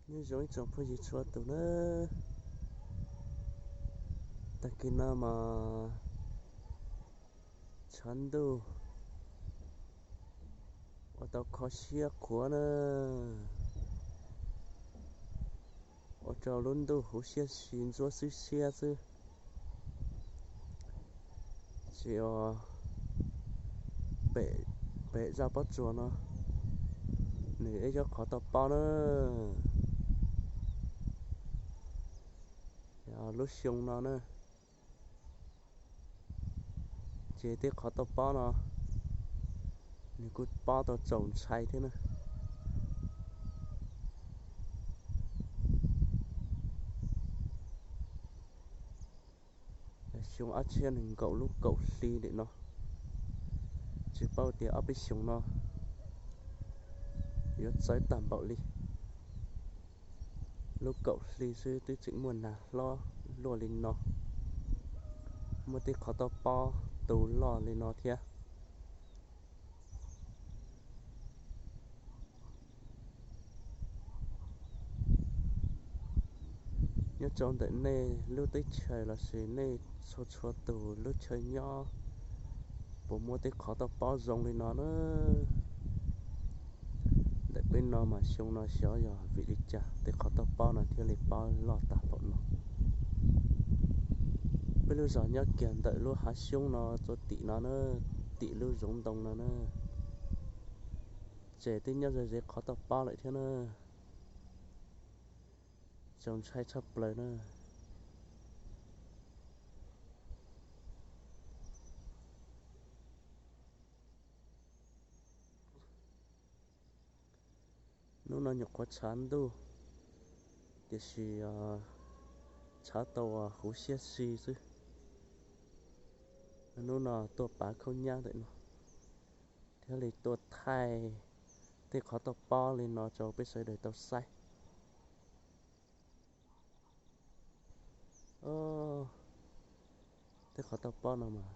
Nyob zoo ib tsoom phooj ywg txhua tus nawb. Tag kis no mas tshav ntuj ua tau kho siab qhuav na, ua rau lub ntuj huv siab si ntsuab xwb siab xwb. Tsis, pem zaj pob tsuas no nws ib co qhov tau pob na. Lub xyoo no na, ces tej qhov tau pob no nws kuj pob tau txaus ntshai thiab na. Xyoo ob txhiab nees nkaum lub kaum hli ntawm no, tsis paub tias ob peb xyoos no yuav txawv tag npaum li. Lub kaum hli xwb twb tseem muaj nag hlob luaj li no, muaj tej qhov tau pob tu loj li no thiab. Nyob rau ntawm nej lub teb chaws lossis nej txhua txhua tus lub chaw nyob puas muaj tej qhov tau pob zoo li no na? Ntawm peb no mas xyoo no xyov yog vim li cas tej qhov tau pob no thiaj li pob loj tag npaum no. Peb lub zos nyob kiag ntawm lub hav xyoob no rau tim no na, tim lub zoov ntoo no na, ces twb nyob ze ze qhov tau pob lawm thiab na. Txaus ntshai tshaj plaws na. Hnub no nyuam qhuav tshav ntuj, tiam sis tshav tau huv siab si xwb. Hnub no tuaj pav khaub nyab ntawm no thiaj li tuaj thaij tej qhov tau pob li no rau peb sawv daws tau saib. Tej qhov tau pob no mas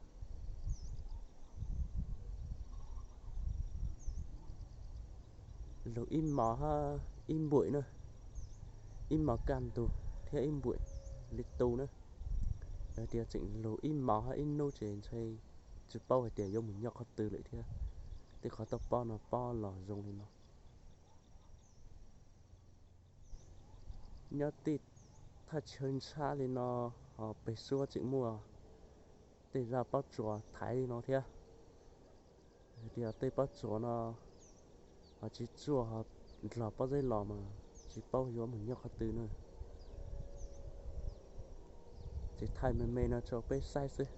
lug ib mos hab ib npuim na, ib mos kaj ntug thiab ib npuim li tu na. Yog tias tseem lug ib mos hab ib hnub ces ntshai tsis paub hais tias yuav mus nyob qhov twg lawm thiab. Tej qhov tau pob no pob los zoo li no. Nyob tej thaj chaw ntshab li no, ho peg suab tseem muaj tej zaj pob tsuas thaiv li no thiab. Hais tias tej pob tsuas no ho tsis tsuaj ho dlog pob zeb los mas tsis paub yuav mus nyob qhov twg na. Ces thaij me me no rau peb saib xwb.